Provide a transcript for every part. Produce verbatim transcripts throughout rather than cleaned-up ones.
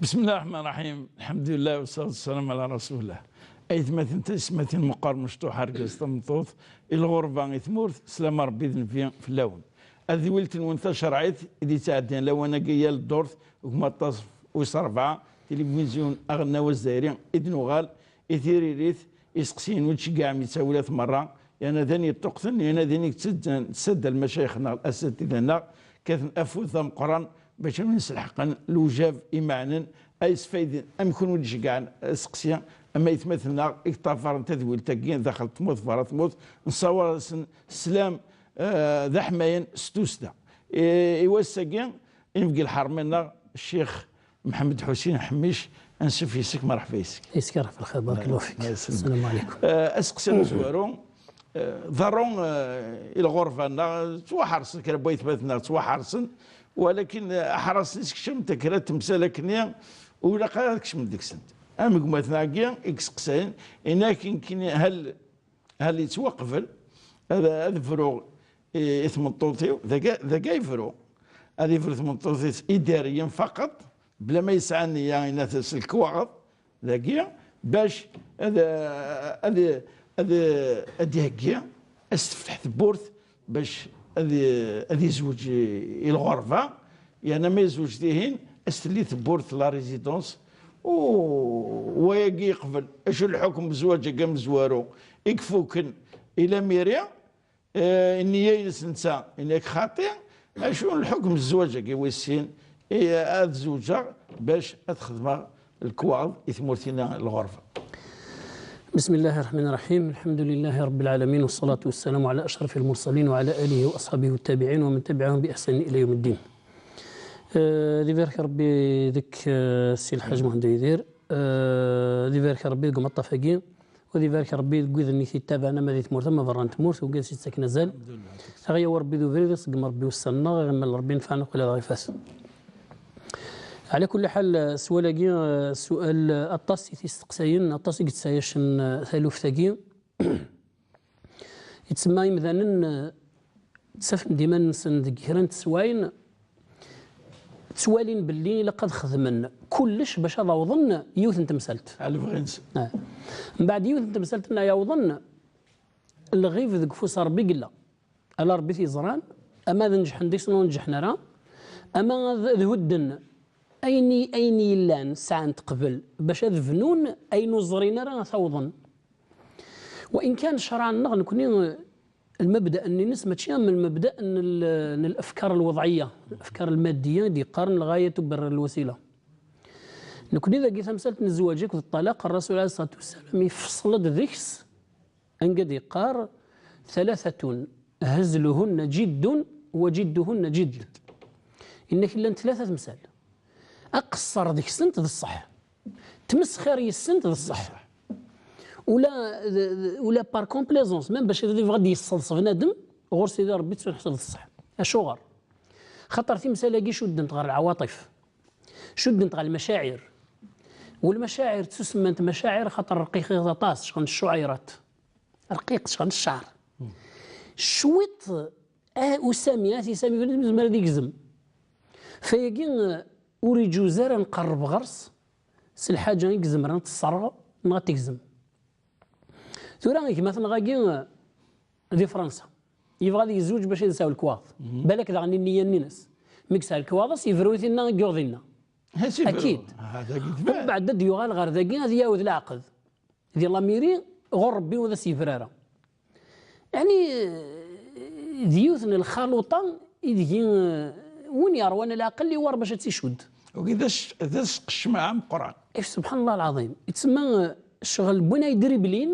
بسم الله الرحمن الرحيم. الحمد لله والصلاة والسلام على رسول الله. Aytmaten, taysetmatin, meqqar mecṭuḥ, argaz, tameṭṭut, i lɣerba, i tmurt, sslam n Ṛebbi d nnbi fell-awen. Tadwilt-nwen tacerɛit i d-yettɛeddan lawan-agi yal ddurt, deg umaṭṭaf wis ṛebɛa, tilivizyu aɣelnaw azzayri, i d-nuɣal i tiririt, iseqsiyen ur d-tceggɛem yettawilat merra, yerna d ayen yeṭṭuqten, yerna d ayen i yettaddun lmacayix-nneɣ, asatida-nneɣ, kkaten afud d ameqqran bac ad wen-sselḥeqen lewjab imeɛnen, ay sfayden am kunwi d-iceggɛen aseqsi, am aytmaten-nneɣ i yeṭṭafaren tadwilt-agi daxel tmurt, berra tmurt, nessawaḍ-asen sslam, eh, d aḥmayan s tussda. I, i wass-agi, inebgi lḥerma-nneɣ, Ccix Mḥemmed Ḥusin Ḥemmic, ansuf yes-k, merḥba yes-k. Yes-k, ṛuḥ lxir, barakallahu fik. Sslam ɛlikum. Eh, aseqsi amezwaru, eh, ḍerru, eh, i lɣerba-nneɣ, ttwaḥersen kra n waytmaten-nneɣ, ttwaḥersen, walakin, eh, aḥras-nni sekcem-d kra n temsal akkenni, ur ilaq ara ad kecmen deg-sent. Am gma-tneɣ-agi i yesteqsayen, inak nekkini hal, hal yettwaqbel ad, ad bruɣ i, i tmeṭṭut-iw, dagi, dagi ay bru. Ad ibru tmeṭṭut-is idariyen faqeṭ, bla ma yesɛa nniya, inat s lekwaɣeḍ, dagi, bac ad, ad, ad, ad iheggi, ad s-tefteḥ tewwurt, bac ad, ad izweǧ i, i lɣerba, yerna ma izweǧ dihin, ad s-telli tewwurt la résidence, u wayagi yeqbel. Acu lḥukm n zzwaǧ-agi amezwaru i ifuken i lamiri, eh, nniya-ines netta, inak xaṭi, acu n lḥukm n zzwaǧ-agi wis sin, eh, ad zewǧeɣ bac ad xedmeɣ lekwaɣeḍ i tmurt-ina n lɣerba. بسم الله الرحمن الرحيم. الحمد لله رب العالمين، والصلاة والسلام على أشرف المرسلين وعلى آله وأصحابه والتابعين ومن تبعهم بإحسان إلى يوم الدين. Eh, ad ibarek Rebbi deg, eh, Si Lḥaǧ Muḥend Uyidir. Eh, ad ibarek Rebbi deg umaṭṭaf-agi. Ad ibarek Rebbi deg wid-nni i t-yettabaɛen ama di tmurt ama berra n tmurt, wigad i s-yettaken azal. Ad aɣ-yawi Rebbi d ubrid, iṣeggem Rebbi ussan-nneɣ, iɣemmal Rebbi, nefɛen akk ila dɣa ifaten. Ɛla kulli ḥal, eh, sswal-agi, eh, ssual, eh, aṭas i t-yesteqsayen, aṭas i yettɛayacen, eh, taluft-agi. Yettsemma imdanen, eh, ttafen-d iman-nsen deg kra n teswayin, ttwalin belli ilaq ad xedmen kullec bac ad awḍen yiwet n temsalt. Ɛla lebɣi-nsen. Ah. Mbeɛd yiwet n temsalt-nni ay awḍen, lɣib deg ufus n Ṛebbi i yella. Ala Ṛebbi i t-yeẓran, ama ad neǧḥen deg-sen ur neǧḥen ara, ama ad, ad hudden ayen i, ayen i yellan sɛan-t qbel bac ad bnun ayen ur ẓrin ara ad t-awḍen. Wa in kan ccṛeɛ-nneɣ nekni, lmebda-nni-ines mačči am lmebda n l-, n lafkar lweḍɛiyya, lafkar lmaddiya i d-yeqqaren lɣaya tuberrir lwasila. Nekni dagi tamsalt n zzwaǧ akked ṭṭalaq, Ṛṛasul ɛalayhi ṣṣalatu wassalam yefṣel-d deg-s, anga d-yeqqar: ثلاثة هزلهن جد وجدهن جد. Inna-k llant tlata temsal. Aqeṣṣer deg-sent d ṣṣeḥ. Tmesxir yes-sent d ṣṣeḥ. Ula, ula par complaisance, même bac ad yebɣa ad yesseḍs bnadem, ɣur Sidi Ṛebbi ttuneḥsab d ṣṣeḥ. Acuɣer? Xaṭer timsal-agi cuddent ɣer lɛwaṭif. Cuddent ɣer lmacaɛir. Walmacaɛir ttusemman-t macaɛir xaṭer rqiqit aṭas, cɣel n ccuɛirat. Rqiq, cɣel n cceɛr. Cwiṭ, ah, usami, ah, tisami, nezmer ad igzem. Fayagi, eh, ur iǧuz ara nqerreb ɣer-s s lḥaǧa i izemren ad t-tesserɣ neɣ ad t-tegzem. Tura gma-tneɣ-agi, eh, di Fransa, yebɣa ad yezweǧ bac ad yesɛu lekwaɣeḍ. Balak daɣen i nniya-nni-ines. Mi yesɛa lekwaɣeḍ-is, yebru i tinna i yuɣ dinna. Akid. Mbeɛd ad d-yuɣal ɣer dagi, ad yawed leɛqed di lamiri, ɣur Rebbi ur d as-yebri ara. Yeɛni, d yiwet n lxaluṭa ideg, eh, win yeṛwan leɛqel iwar bac ad tt-icudd. Wagi d as-, d asqecmeɛ ameqqran. Eh, subḥan Allah lɛaḍim. Yettsemma, eh, ccɣel n win ay driblin,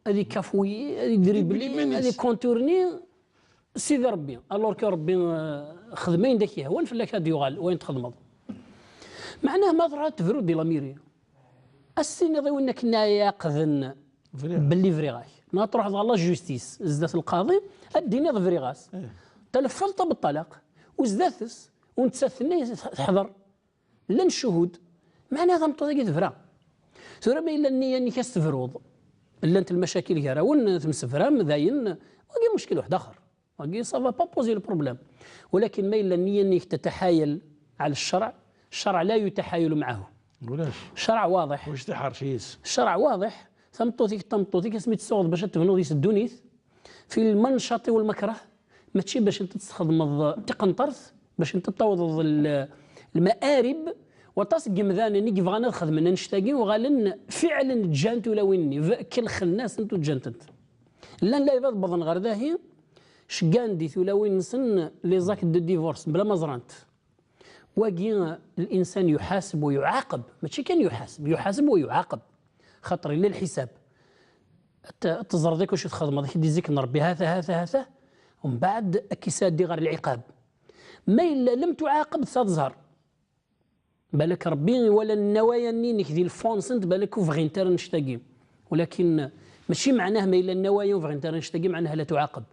ad ikafuyi, ad idribli, ad ikonturni Sidi Rebbi. Alors que Rebbi, eh, xdem ayen d ak-yehwan, fell-ak ad d-yuɣal wayen txedmeḍ. Meɛnah ma truḥ ad tebru di lamiri, ad s-tiniḍ i win akken ay iɛeqden belli briɣ-ak. Neɣ ad truḥeḍ ɣer la justice, zdat lqaḍi, ad d-tiniḍ briɣ-as. Telfeḍ-t beṭṭalaq, u zdat-s, u nettat tenna-yas teḥḍer. Llan ccuhud. Meɛna tameṭṭut-agi tebra. Tura ma yella nniya-nnek ad s-tebruḍ, llant lmacakil gar-awen, temsebram, dayen, wagi muckil waḥed axer. Wagi, ça va pas poser le problème. Walakin ma yella nniya-nnek tataḥayal ɛala cceṛɛ, cceṛɛ la yutaḥayalu maɛahu. Ulac. Ccṛeɛ waḍiḥ. Ulac tiḥerci-s. Ccṛeɛ waḍiḥ. Tameṭṭut-ik d tameṭṭut-ik, asmi tt-tsuɣeḍ bac ad tebnuḍ yes-s ddunit, fi lmancaṭi walmakrah, mačči bac ad txedmeḍ tiqenṭert, bac ad tawḍeḍ l-, lmaarib. Waṭas n yemdanen i yebɣan ad xedmen annect-agi, uɣalen fiɛlen ǧǧan tulawin-nni, v-, kelxen-asent ur ǧǧan-tent. Llan lɛibad wwḍen ɣer dahi, ceggan-d i tulawin-nsen les actes de divorce, bla ma ẓrant. Wagi, الإنسان يحاسب ويعاقب، mačči kan يحاسب، يحاسب ويعاقب. Xaṭer yella lḥisab. Ad t-, ad teẓreḍ akk acu txedmeḍ, ad k-id-izziken Ṛebbi, ha-t-a, ha-t-a, ha-t-a, umbeɛd ad k-isɛeddi ɣer lɛiqab. Ma yella lem tuɛaqeb, tesɛiḍ zzher. Balak Ṛebbi iwala nnawaya-nni-inek di lfond-nsent, balak ur bɣint ara annect-agi. Walakin mačči meɛnah ma yella nnawaya ur bɣint ara annect-agi, meɛnah la tuɛaqeb.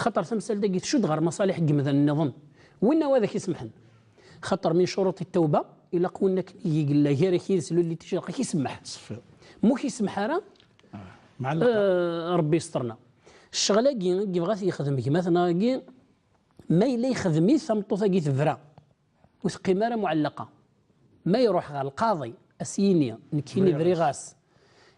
Xaṭer tamsalt-agi tcudd ɣer maṣaliḥ n yemdanen nniḍen. Winna wa ad ak-isemḥen. Xaṭer من شروط التوبة, ilaq win akken i yella gar-ak yid-s lulli ticraq, ad k-isemmeḥ. Ṣeffi. Ma ur k-isemmeḥ ara, mɛellaq. Eh, Ṛebbi yesṭerna. Ccɣel-agi i yebɣa ad t-yexdem gma-tneɣ-agi, ma yella yexdem-it, tameṭṭut-agi tebra. Ur teqqim ara muɛellaqa. Ma iruḥ ɣer lqaḍi, a s-yini, nekkini briɣ-as.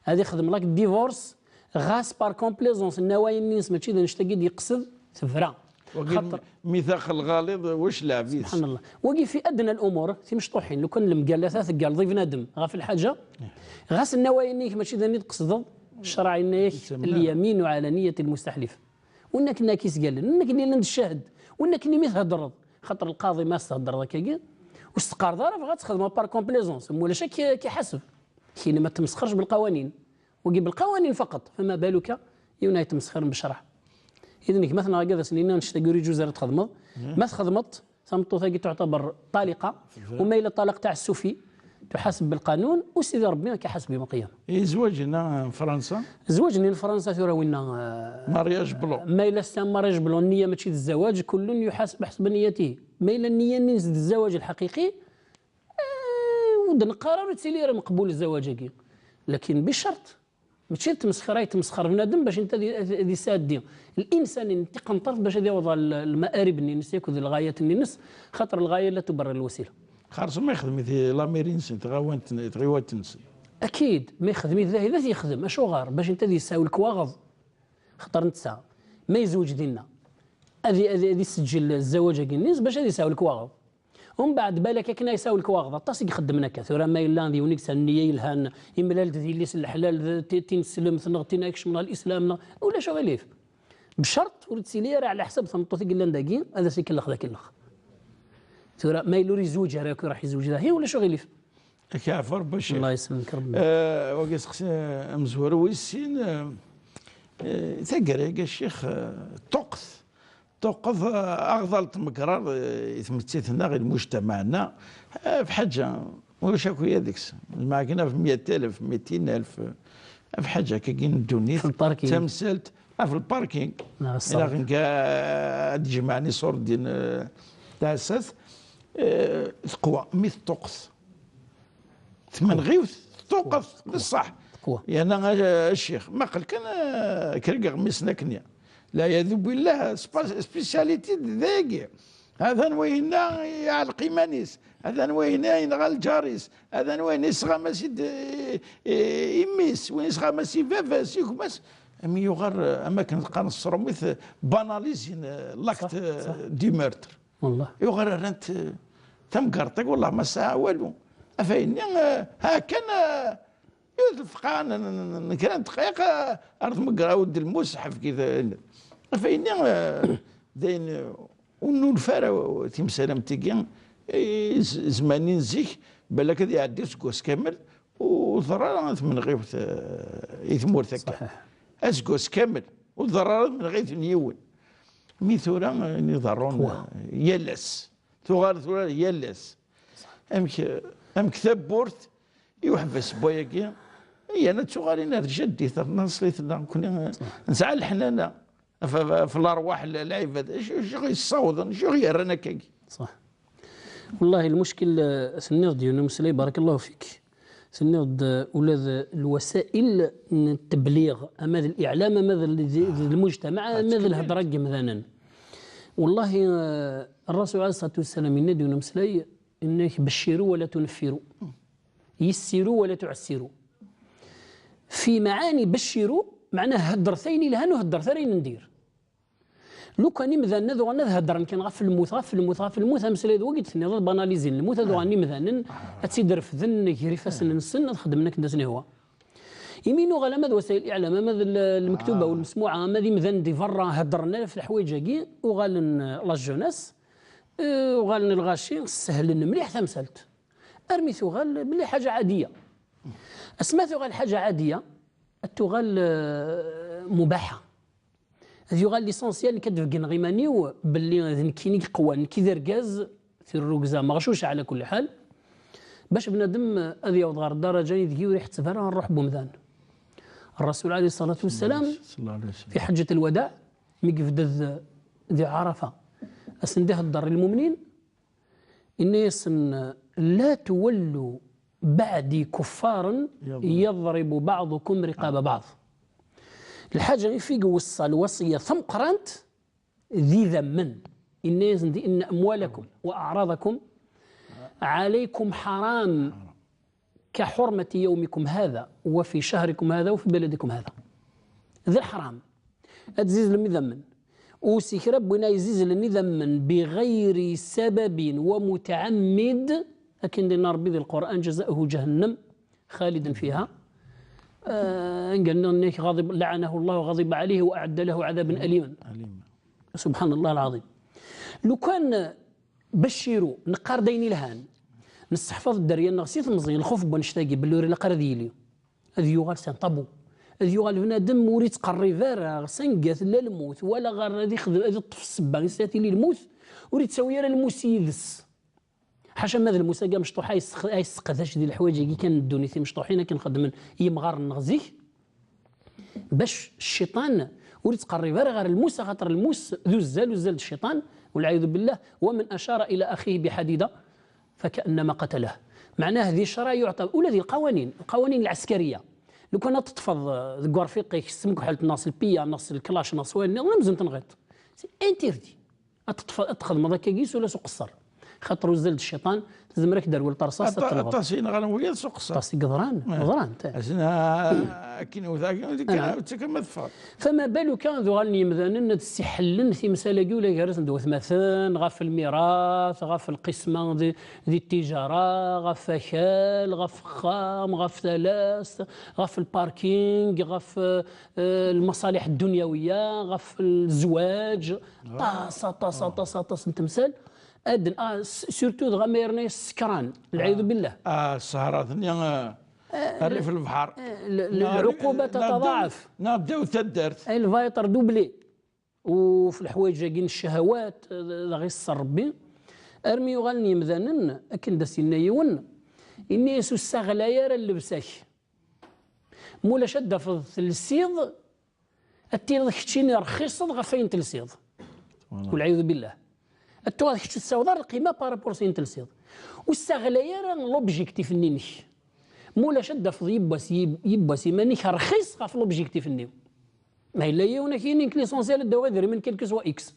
Ad ixdem lak divorce, ɣas par complaisance, nnawayen-nni-ines mačči d annect-agi d-yeqsed, tebra. Wagi xaṭer mitaq lɣaliḍ, wac lɛeb-is? Subḥan Allah. Wagi fi adna al-umur, timecṭuḥin, lukan lemgalla-ta teggalḍ i bnadem ɣef lḥaǧa, ɣas nnawayen-nni-ik mačči d ayen i d-tqesdeḍ, ccṛeɛ yenna-yak, اليمين على نية المستحلف. Win akken ad k-isgalen, win akken yellan d ccahd, win akken imi theddreḍ. Xaṭer lqaḍi ma s-theddreḍ akkagi, ur s-teqqareḍ ara bɣa ad txedmeḍ par complaisance, ma ulac ad k-, ad k-iḥaseb. Kini ma tmesxerc belqawanin. Wagi belqawanin faqeṭ, fama baluka yiwen ay tmesxiren bcreɛ. Iden gma-tneɣ-agi ad as-nini annect-agi ur iǧuz ara txedmeḍ. Ma txedmeḍ, tameṭṭut-agi tuɛtaber ṭaliqa, u ma yella ṭalaq taɛessufi, tuḥaseb belqanun, u Sidi Ṛebbi ad k-iḥaseb yawm lqiyama. I zzwaǧ-nni n Fransa? Zzwaǧ-nni n Fransa tura winna, eh, mariage blanc. Ma yella c'est un mariage blanc, nniya mačči d zzwaǧ, kullun yuḥaseb ḥesba niyatihi. Ma yella nniya-nni-ines d zzwaǧ lḥaqiqi, eh, ur d-neqqar ara ur yettili ara meqbul zzwaǧ-agi. Lakin biccerṭ, mačči d tmesxir ay tmesxer bnadem bac netta ad, ad, ad yesɛeddi linsan n tiqenṭert bac ad yaweḍ ɣer l-, lmaarib-nni-ines akked lɣayat-nni-ines, xaṭer lɣaya la tuberrir lwasila. Xerṣum ixdem-it i lamiri-nsen, tɣawant-, tɣiwant-nsen. Akid, ma ixdem-it dahi, d at yexdem, acuɣer? Bac netta ad yesɛu lekwaɣeḍ. Xaṭer netta, ma yezweǧ dinna, ad, ad, ad iseǧǧel zzwaǧ-agi-nni bac ad yesɛu lekwaɣeḍ. Umbeɛd, balak akken ay yesɛu lekwaɣeḍ, aṭas i ixeddmen akka. Tura ma yella d yiwen i yesɛan nniya yelhan, imlal-d d yelli-s n leḥlal, d ti-, tineslemt, neɣ tin ay ikecmen ɣer lislam, neɣ, ulac uɣilif. Bcert ur yettili ara ɛla ḥsab tameṭṭut i yellan dagi, ad as-ikellex d akellex. Tura, ma yella ur yezwiǧ ara akk, iruḥ yezweǧ dahi, ulac uɣilif. Ad k-yeɛfu Ṛebbi a Ccix. Allah yesselmek Ṛebbi. Eh, wagi seqsi, eh, amezwaru wis sin, eh, eh, taggara-agi a Ccix, eh, ṭṭuqet, ṭṭuqet, eh, aɣḍal n tmegraḍ, eh, i tmetti-nneɣ, i lmujtamaɛ-nneɣ, eh, ɣef ḥaǧa, ulac akk ya deg-s. Zeɛma akken ɣef meyya alef, mitin alef, eh, ɣef ḥaǧa akkagi n ddunit. Fi lparking. Tamsalt, ɣef lparking. Neɣ ṣṣerf. Ilaq nekk ad d-jemɛen iṣurdiyen, eh, taɛessat, eh, teqwa, mi teṭṭuqet. Tmenɣiwt teṭṭuqet, teqwa, d ṣṣeḥ. Teqwa. Yerna a, a ccix, ma aql kan, eh, kra n yeɣmisen akkenni. Lɛiyadu billah, spa-, spécialité d dagi. Atan wayenna iɛelleq iman-is, atan wayenna yenɣa lǧar-is, atan wayenna yesɣamas-id, eh, eh, i mmi-s, win yesɣamas i baba-s, i gma-s. Am yuɣal, eh, am akken qqaren s tṛumit, eh, banalisin, eh, l'acte, eh, du meurtre. Wallah. Yuɣal rran-t, eh, tamgerṭ-agi, wallah ma tesɛa walu. Afayni, eh, ha kan, eh, yiwet lfeqɛa n, n, n, n kra n ddqayeq, eh, ar tmegra uddel museḥḥef kif, eh, afayni, eh, d ayen, eh, ur nulfa ara timsalamt-agi, eh, z-, zzman-in zik, balak ad iɛeddi useggas kamel, ur teḍra ara tmenɣiwt, eh, i tmurt akka. Ṣaḥiḥ. Aseggas kamel, ur teḍra ara tmenɣiwt n yiwen. Mi tura, eh, ayen iḍerrun, eh, yal ass. Tuɣal tura yal ass. Amek, amek tawwurt i uḥbas n wayagi, yerna d tuɣalin ar tjaddit, ar tnaṣlit-nneɣ, nekkni, eh, nesɛa leḥnana. F-, f-, f lerwaḥ n lɛibad, acu, acu i yessawḍen, acu i yerran akkagi? Ṣaḥ. Wallahi, lmuckil, eh, tenniḍ-d yiwen umeslay, barakallahu fik. Tenniḍ-d, eh, ula d lwasail n tebliɣ, ama d liɛlam, ama d l-, d, d lmujtamaɛ, ama d lhedra n yemdanen. Wallahi, eh, Rrasul alayhi ṣṣalatu wassalam yenna-d yiwen umeslay, yenna-k: "Becciru wala tuneffiru." Yessiru wala tuɛessiru. Fi maɛani becciru, meɛna heddret ayen ilhan u heddret ara ayen n dir. Lukan imdanen ad uɣalen ad heddren kan ɣef lmut, ɣef lmut, ɣef lmut, ameslay d wagi d-tenniḍ, ad banalisin lmut, ad uɣalen imdanen ad tt-id-refden gar ifassen-nsen, ad xedmen akken d asen-ihwa. Imi nuɣal ama d wasayil iɛlam, ama d l-, lmektuba u lmesmuɛa, ama d imdanen di berra heddren ala ɣef leḥwayeǧ-agi, uɣalen, eh, la jeunesse, eh, uɣalen lɣaci, sehlen mliḥ tamsalt. Armi tuɣal belli ḥaǧa ɛadiya. Asma tuɣal ḥaǧa ɛadiya, ad tuɣal, eh, mubaḥa. Ad yuɣal l'essentiel nekk ad d-beggneɣ iman-iw belli d nekkini i yeqwan, nekk i d argaz, tirrugza meɣcuca ɛla kulli ḥal, bac bnadem ad yaweḍ ɣer ddaraǧa ideg ur iḥetteb ara ṛṛuḥ n umdan. Ṛṛasul ɛalayhi ṣṣalatu wassalam, ṣella Llahu ɛalayhi wa sallam, fi ḥeǧǧat lwadaɛ, mi yebded di Ɛarafa, asen-d iheddeṛ i lmumnin, inna-yasen: "La tuwallu ba'di kuffaran yadribu ba'dukum riqaba ba'd." Lḥaǧa i fi iweṣṣa lwaṣiyya tameqqrant d idammen. Inna-yasen-d: "Inna amwalakum wa a'radakum alaykum haram ka hurmati yawmikum hada wa fi shahrikum hada wa fi baladikum hada." D leḥram. Ad zzizlem idammen. U si kra n win ay zzizlen idammen bi ɣayri sababin wa mutɛammid, akken d-yenna Rebbi di Lqur'an: "Jaza'uhu jahannam khalidan fiha." Ah, angal-nni, ɣaḍib, la'anahu Allah wa ɣadiba alayhi wa a'adda lahu 'adaban aliman. Subhanallah al-azim. Lukan Bacciru, neqqar-d ayen ilhan. Nesseḥfaḍ dderya-nneɣ si temẓi, lxuf n wannect-agi, belli ur ilaq ara ad yili. Ad yuɣal s un tabou. Ad yuɣal bnadem ur ittqerrib ara s anga tella lmut, wala ɣer ad ixdem, ad iṭṭef ssebba i s-, ad tili lmut, ur ittawi ara lmus yid-s. Ḥaca ma d lmus-agi amecṭuḥ ay yesseq-, ay yesseqdac di leḥwayeǧ-agi kan n ddunit imecṭuḥin akken xeddmen yimɣaren-nneɣ zik. Bac cciṭan ur ittqerrib ara ɣer lmus, axaṭer lmus d uzzal, uzzal d cciṭan, walɛiyadu billah, wa man accara ila axihi bi ḥadida fakaannama qatalah. Meɛnah di ccṛeɛ yuɛta, ula di lqawanin, lqawanin lɛeskariya. Lukan ad teṭṭfeḍ, eh, deg urfiq-ik s tmekḥelt neɣ s lpiya neɣ s lklac neɣ s wayen nniḍen, amzun tenɣiḍ. C'est interdit. Ad teṭṭfeḍ, ad txedmeḍ akkagi s ula s uqeṣṣer. Xaṭer uzzal d cciṭan, tezmer ad k-d-terwel terṣaṣt, ad tenɣeḍ. Aṭas i yenɣan wiyaḍ s uqeṣṣer. Aṭas i yeḍran, ḍran, ta. Asen, ah, akken wet-, akken, akken, akken ma teffeɣ. Fama baluka ad uɣalen yimdanen ad ssiḥellen timsal-agi ula gar-asen d watmaten, ɣef lmirat, ɣef lqisma di, di ttijara, ɣef akal, ɣef uxxam, ɣef talast, ɣef lparking, ɣef, eh, lmaṣaliḥ ddunyawiya, ɣef lzwaǧ, aṭas, aṭas, aṭas, aṭas n temsal. Ad n-, ah, s-, surtout dɣa ma yerna yessekran, lɛiyadu billah. Ah, ssehrat-nni, ah, rrif n lebḥer. Eh, l-, l-, neɣ lɛuqubat neɣ ddaw, tataḍaɛaf. Neɣ ddaw taddart. Ay lvayeṭ redoublé. U f leḥwayeǧ-agi n ccahawat, eh, d aɣ-iṣṣer Rebbi. Armi yuɣalen yimdanen, akken d as-yenna yiwen, yenna-yas: "Ur ssaɣlay ara llebsa-k. Mulac ad d-tafeḍ telsiḍ, ad tiliḍ keččini rxiṣeḍ ɣef wayen telsiḍ." Walɛiyadu billah. Ad tuɣal kečč ur tessaweḍ ara lqima par rapport s ayen telsiḍ. Ur ssaɣlay ara l'objectif-nni-inek. Mulac ad d-tafeḍ yiwwas, yib-, yiwwas iman-ik rxis ɣef l'objectif-nni. Ma yella yiwen ad k-yini nekk l'essentiel ad d-awiɣ idrimen quel que soit X.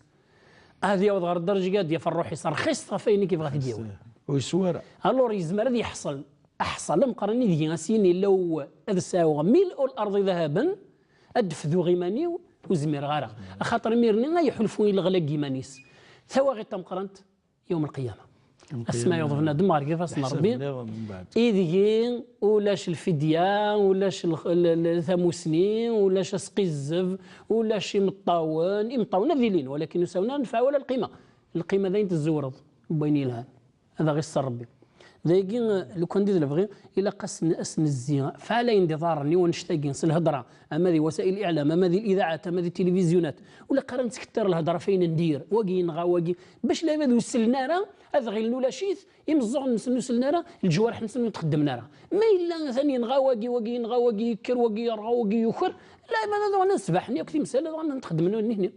Ad yaweḍ ɣer ddreǧ-agi ad d-yaf ṛṛuḥ-is rxis ɣef wayen i k-yebɣa ad t-id-yawi. Ur yeswa ara. Alors, yezmer ad yeḥṣel aḥṣal ameqqran i deg-i as-yini law ad sɛuɣ mil'u l-arḍi dahaban, ad d-fduɣ iman-iw, ur zmireɣ ara. Axaṭer imir-nni ay iḥulfu i leɣla n yiman-is. Tawaɣit tameqqrant, yawm lqiyama. Asma yuweḍ bnadem ɣer yifassen n Ṛebbi, ideg-i ulac lfidya, ulac l-, l-, l-, tamusni, ulac asqizzeb, ulac imeṭṭawen. Imeṭṭawen ad ilin, walakin ur sɛun ara nnfeɛ wala lqima. Lqima d ayen tezzuwreḍ n wayen yelhan. Ad aɣ-iṣṣer Ṛebbi. Dayagi, lukan d lebɣi, ilaq as-n-, as-nezzi f ɛlayen d iḍarren i wannect-agi s lhedra, ama di wasa'il iɛlam, ama di lidaɛat, ama di tilivizyunat. Ur ilaq ara nettkettir lhedra f ayen n dir, wagi yenɣa wagi, bac lɛibad ur sellen ara, ad ɣilen ulac-it, imeẓẓuɣen-nsen ur sellen ara, leǧwareḥ-nsen ur txeddmen ara. Ma yella atan yenɣa wagi, wagi yenɣa wagi, yekker wagi, yerɣa wagi, yuker, lɛibad ad uɣalen sbaḥen yakk timsal, ad uɣalen xeddmen nihni.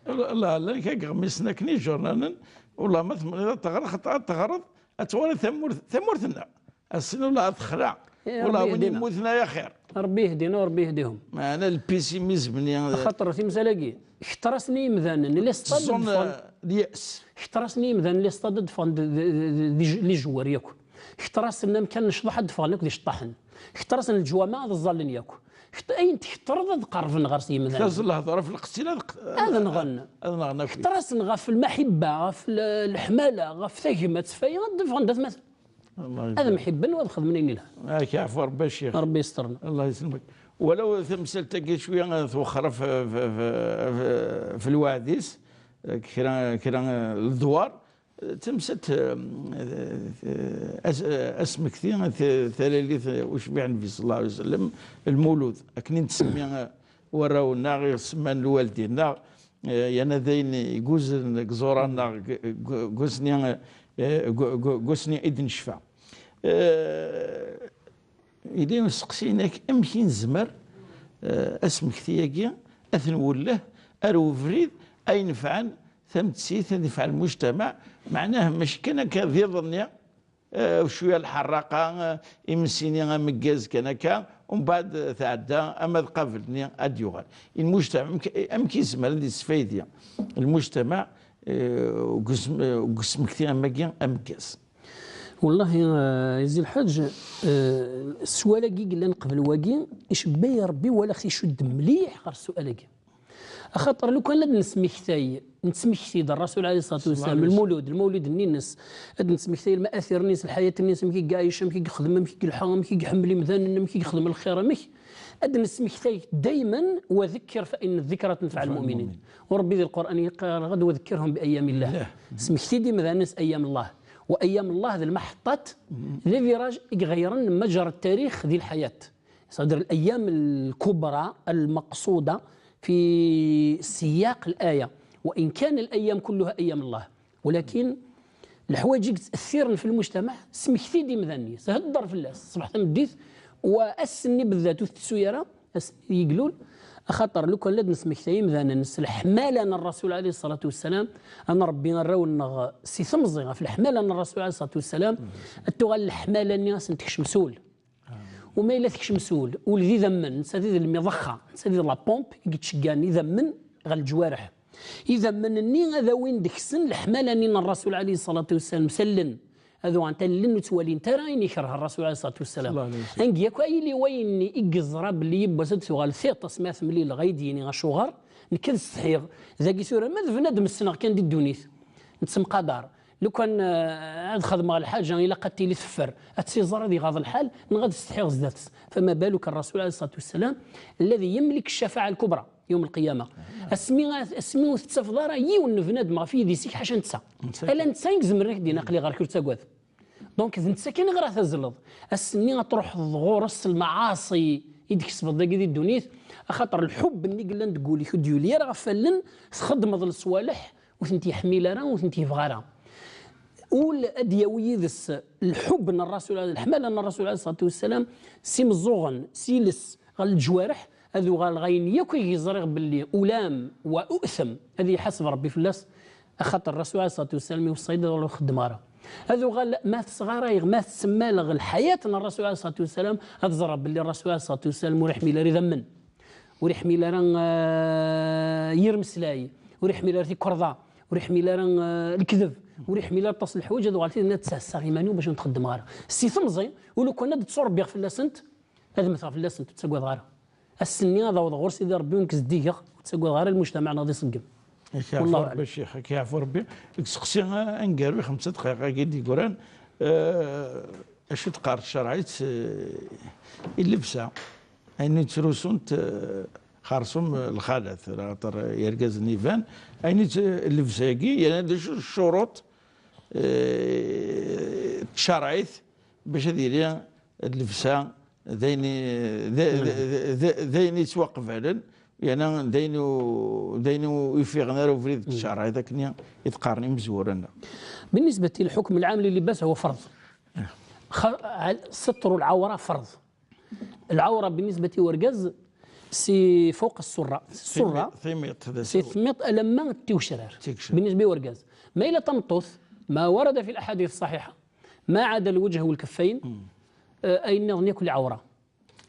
La, la, la, kag ɣmisen akken iǧurnanen, wala ma tebɣiḍ ad teɣreḍ, ad teɣreḍ, ad twaliḍ tamurt, tamurt-nneɣ. Ass-n wala ad texla, eh, wala Ṛebbi win yehdina. Yemmuten ay axir. Ṛebbi yehdina, Ṛebbi yehdihum. Meɛna lpisimism-nni, eh, axaṭer timsal-agi, kter-asen i yimdanen, les stades ttẓun, ddfen, eh, lyas. Kter-asen i yimdanen, les stades ddfen d, d, d, d, d, les joueurs yakk. Kter-asen amkan n ccḍeḥ, ad d-ffɣen akk d iceṭṭaḥen. Kter-asen leǧwameɛ, ad ẓẓallen yakk. Kter-, ayen tketreḍ ad qerrben ɣer-s yimdanen. Taẓ lehḍur ɣef leqtil ad q-, ad nɣen. Ad nɣen akk. Kter-asen ɣef lmaḥibba, ɣef l-, leḥmala, ɣef tagmat, f waya ad d-ffɣen d atmaten. Ad mḥibben u ad xedmen ayen ilhan. Ak yeɛfu Rebbi a Ccix. Rebbi yesṭerna. Allah yesselmek. Walaw tamsalt-agi cwiya twexxer f, f, f, f, f lweɛd-is, kra, kra ledwar, tamsalt, eh, as-, asmekti, t-, talalit ucbiḥ Nnbi sallallahu alayhi wa sallam, lmulud, akken i nettsemmi warraw-nneɣ, i semman lwaldin-nneɣ, eh, yerna d ayen i yuzren deg iẓuran-nneɣ, g-, g-, g usni, eh, g-, g-, g usni i d-necfa. Eh, yella usteqsi-inek, amek i nezmer, eh, asmekti-agi, ad t-nwelleh ar ubrid ay nefɛen tamettit, ad nefɛen lmujtamaɛ, meɛnah mačči kan akka d iḍ-nni, eh, cwiya lḥerraqa, eh, imensi-nni ameggaz kan akka, umbeɛd, eh, tɛedda, ama d qabel-nni ad d-yuɣal. Lmujtamaɛ, amek, amek yezmer ad yesfaydi lmujtamaɛ, eh, deg usm-, eh, deg usmekti am wagi ameggaz? Wallahi, eh, Izi Lḥaǧ, eh, sswal-agi i yellan qbel wagi, icebba-yi Rebbi, walaɣ-t icudd mliḥ ɣer ssual-agi. Axaṭer lukan ad nesmektay, nettmekti-d Rrasul alayhi ṣṣalatu wassalam, lmulud, lmawlid-nni-ines, ad nesmektay lmaatir-nni-ines, lḥayat-nni-ines, amek i iɛic, amek i yexdem, amek i yelḥa, amek i iḥemmel imdanen, amek i yexdem lxir, amek, ad nesmektay dayman, wa dekkir fa inna ddikra tenfeɛ lmuminin. U Rebbi di Lqur'an yeqqar-aɣ-d: "Wa dekkirhum bi ayyamillah." Smekti-d imdanen s ayyam Allah. Wa ayyam Allah d lmaḥeṭṭat, d les virages i iɣeyren majra ttarix di lḥayat. C'est-à-dire, الأيام الكبرى المقصودة في سياق الآية، وإن كان الأيام كلها أيام الله، ولكن leḥwayeǧ i yettɛettiren fi lmujtamaɛ, smekti-d imdanen-is, hedder fell-as ṣṣbeḥ tameddit, wa ass-nni beddat ur tettu ara, ass-nni yeglul, axaṭer lukan la d-nesmektay imdanen s leḥmala n Rrasul alayhi ṣṣalatu wassalam, ad nṛebbi arraw-nneɣ si temẓi ɣef leḥmala n Rrasul alayhi ṣṣalatu wassalam, ad tuɣal leḥmala-nni ad sen-tekcem s ul. U ma yella tekcem s ul, ul d idammen, netta d idammen iḍexxa, netta d la pompe i yettceggan idammen ɣer leǧwareḥ. Idammen-nni ad awin deg-sen leḥmala-nni n Rrasul alayhi ṣṣalatu wassalam, sellen, ad uɣalen allen ur ttwalint ara ayen yekreh Rrasul alayhi ṣṣalatu wassalam. Angi yakk ay yili wayen i yeẓra belli yiwwas ad tuɣal tiṭ, asmi ara temlil ɣa yi-d-yini acuɣer, nekk ad setḥiɣ. Dagi tura ma d bnadem ssneɣ kan di ddunit, nettemqadar. Lukan, eh, ad xedmeɣ lḥaǧa, ilaq ad tili teffer. Ad tt-iẓer, ad iɣaḍ lḥal, neɣ ad setḥiɣ zdat-s. Fama baluk Rrasul alayhi ṣṣalatu wassalam, الذي يملك الشفاعة الكبرى يوم القيامة. Asmi, asmi ur tettafeḍ ara yiwen n bnadem ɣef yidis-ik ḥaca netta. Ala netta i izemren ad k-d-yini aql-i ɣer-k, ur ttagad. Donc, d netta kan i ɣer ad tazzleḍ. Ass-nni ad truḥeḍ ɣur-s s lmaɛaṣi i d-tkesbeḍ dagi di ddunit, axaṭer lḥubb-nni i yellan deg wul-ik ur d-yuli ara ɣef wallen, txeddmeḍ leṣwaleḥ, ur tent-yeḥmil ara, ur tent-yebɣi ara. Ul ad d-yawi yid-s lḥubb n Rrasul, leḥmala n Rrasul alayhi ṣṣalatu wassalam, s imeẓẓuɣen, s yiles, ɣer leǧwareḥ, ad uɣaleɣ ayen yakk i ẓriɣ belli ulam wa u'tem, ad iḥaseb Rebbi fell-as, axaṭer Rrasul alayhi ṣṣalatu wassalam iweṣṣa-yi-d ad ur xeddmeɣ ara. Ad uɣal ma tesɣarayeɣ, ma tessemmaleɣ lḥayat n Rrasul alayhi ṣṣalatu wassalam, ad ẓreɣ belli Rrasul alayhi ṣṣalatu wassalam ur iḥmil ara idammen. Ur iḥmil ara, eh, yir meslay, ur iḥmil ara tikerḍa, ur iḥmil ara, eh, lekdeb, ur iḥmil ara aṭas n leḥwayeǧ, ad uɣal tidin ad ttɛassaɣ iman-iw bac ur tent-xeddmeɣ ara. Si temẓi, u lukan ad tturebbiɣ fell-asent, ad mmteɣ fell-asent, ur ttagadeɣ ara. Ass-nni ad awḍeɣ ɣur Sidi Rebbi, ur nekk zeddigeɣ, ur ttagadeɣ ara lmujtamaɛ neɣ ad iṣeggem. Ak yeɛfu Rebbi a Ccix, ak yeɛfu Rebbi. Deg useqsi aneggaru i xemsa dqayeq-agi d-yegran, eh, acu teqqar tcerɛit, eh, i llebsa? Ayen i ttrusunt, eh, xersum, eh, lxalat, axaṭer yergazen iban, ayen i tt-, llebsa-agi, yerna d acu ccuruṭ, eh, tcerɛit bac ad yili llebsa d ayen i, d, d, d, d, d ayen yettwaqbalen, yerna d ayen u-, d ayen ur ifiɣen ara ubrid n tcerɛit akken i, i d-qqaren imezwura-nneɣ. بالنسبة للحكم العام للباس هو فرض. خ-، ستر العورة فرض. العورة بالنسبة للأرجاز c'est فوق السرة. السرة. Timiṭ, d si acu? Timiṭ alamma d tiwecrar. Tiwecrar. بالنسبة للأرجاز. Ma yella tameṭṭut, ما ورد في الأحاديث الصحيحة، ما عدا الوجه والكفين، eh, ayen nniḍen yakk lɛawra.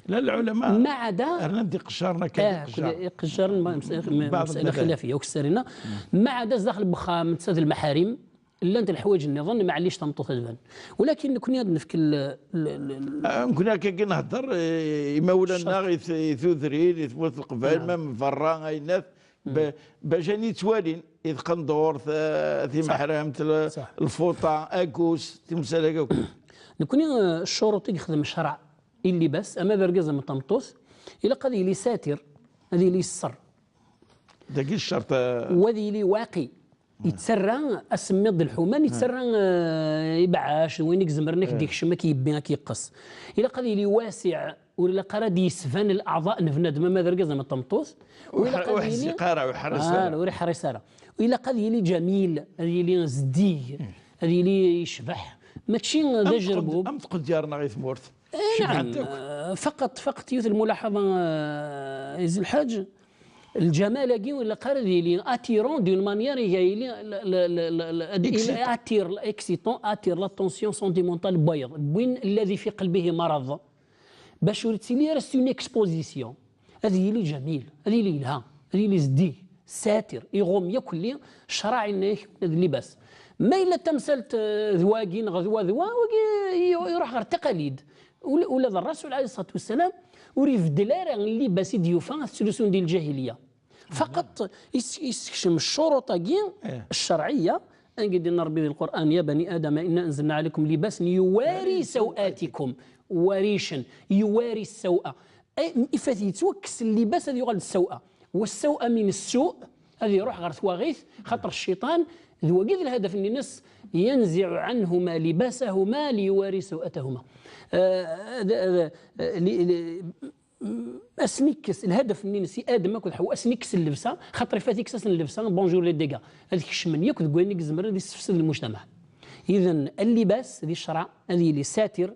La, lɛulama, ma ɛada, rnan-d iqeccaren akka, eh, iqeccaren. Iqeccaren, ma-, msa-, ma-, مسألة خلافية, ur k-ssarina. Ma ɛada zdaxel n wexxam, netta d lmaḥarim, Llant leḥwayeǧ nniḍen, maɛlic tameṭṭut ad tban. Walakin nekni ad nefk l- l- l- l- Ah, nekni akka i nehder, eh, imawlan-nneɣ i t- i tudrin, i tmurt n Leqbayel, ma berra, ayennat, ba- bac ad iyi-ttwalin, i tqendurt, eh, timeḥramt, l- lfuṭa, agus, timsal akka akk. Nekni, eh, ccuruṭ i yexdem ccreɛ i llibas, ama d argaz ama d tameṭṭut, ilaq ad yili satir, ad yili yesser. Dagi ccerṭ, eh, u ad yili waqi. Yettarra asemmiḍ d lḥuman, yettarra, eh, ibeɛɛac d wayen i izemren ad k-d-ikcem, ad k-yebbi, ad k-yeqqes. Ilaq ad yili wasiɛ, ur ilaq ara ad d-yesban leɛḍaء n bnadem, ama d argaz ama d tameṭṭut. U ilaq ad yili ur iḥerris ara. Ah, ur iḥerris ara. U ilaq ad yili jamil, ad yili zeddig, ad yili yecbeḥ. Mačči d ajerbub. Am tqedyar-nneɣ i tmurt. Eh, naɛam. Cebḥent akk. Eh, faqat, faqat yiwet lmulaḥaḍa, eh, Izem Lḥaǧ, lǧamal-agi ur ilaq ara ad yili attirant d'une manière iga yili la- la- la- la- la- ad- il attire, excitant, attire l'attention sentimentale n wayeḍ. Win الذي في قلبه مرض. Bac ur yettili ara c'est une exposition. Ad yili jamil, ad yili yelha, ad yili zeddig, satir, iɣum yakk lli ccṛeɛ yenna-yak d libas. Ma yella tamsalt, eh, d wagi neɣ d wa d wa, wagi i- iruḥ ɣer taqalid. Ula ula d Rrasul ɛalayhi ṣṣalatu wassalam ur ibeddel ara llibas i d-yufa tettlusun di lǧahiliya. Faqat is- issekcem ccuruṭ-agi ccerɛiyya, anga i d-yenna Rebbi di Lqur'an: يا بني آدم إنا أنزلنا عليكم لباسا يواري سوآتكم. Waricen, yuwari ssaw'a. Ay, ifat yettwakkes llibas ad yuɣal d ssaw'a. Wa ssaw'a min ssu', ad iruḥ ɣer twaɣit, xaṭer cciṭan, d wagi d lhadaf-nni-ines, ينزع عنهما لباسهما ليواري سوءتهما. Ah, d- d- li- li- Asen-ikkes, lhadaf-nni-ines i Adem akked Ḥewwa, asen-ikkes llebsa, xaṭer ifat ikkes-asen llebsa, bonjour les dégâts. Ad kecmen yakk deg wayen i izemren ad issefsed lmujtamaɛ. Iden, llibas di ccṛeɛ ad yili satir,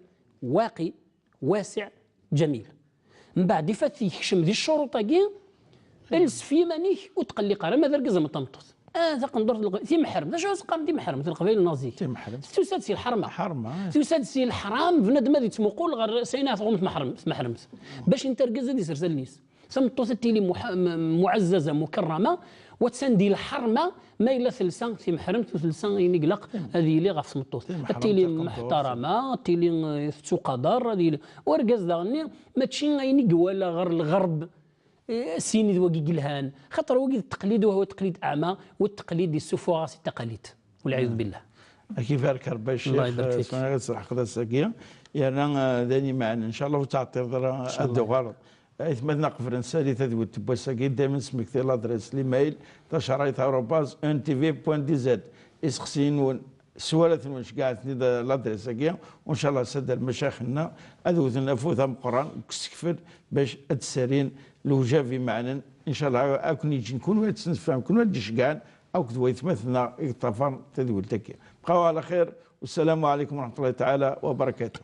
waqi, wasiɛ, jamil. Mbeɛd ifat yekcem di ccuruṭ-agi, els f yiman-ik, ur tqelliq ara, ma d argaz ama d tameṭṭut. Ah, taqendurt n Leqbayel, timeḥremt. D acu ara s-qqaren timeḥremt n Leqbayel n zik? Timeḥremt. Tusa-d si lḥerma. Ḥerma, eh. Tusa-d si leḥram, bnadem ad yettmuqul ɣer s ayen ara tɣum tmeḥrem-, tmeḥremt. Bac inta argaz ad isers allen-is. Tameṭṭut ad tili muḥ-, m-, muɛezzaza, mukerrama, u attan di lḥerma, ma yella telsa timeḥremt u telsa ayen i ilaq ad yili ɣef tmeṭṭut. Timeḥremt, ad tili taqendurt. Muḥtarama, ad tili, eh, tettuqader, ad yili. U argaz daɣenni, mačči ayen i iwala ɣer lɣerb, Eh, sin d wagi yelhan, xaṭer wagi d taqlid, وهو تقليد أعمى, u taqlid yessufuɣ-as i taqalit. والعياذ بالله. Ad k-ibarek Rebbi a Ccix, Allah ibarek fik. Sɛiɣ ad sreḥqeɣ ass-agi. Yerna, eh, d ayen imeɛnen, ncallah ur teɛṭileḍ ara ad d-tuɣaleḍ. Aytmaten aqefren sali tadwilt n wass-agi, daymen smekti l'adresse, l'email, tacerɛit arobase N T V point D Z. Iseqsiyen-nwen, sswalat-nwen, ceggɛet-ten-id, eh, l'adresse-agi, u ncallah s ad lmacayex-nneɣ ad wten afud ameqqran deg usekfel bac ad d-ssarin lewjab imeɛnen, ncallah ad ken-yeǧǧen kunwi ad tesnefɛem, kunwi ad d-iceggɛen akked waytmaten-nneɣ i yeṭṭafaren tadwilt-agi. Bqaw ɛla xir, wassalamu ɛalaykum wa raḥmatullahi taɛala wa barakatuh.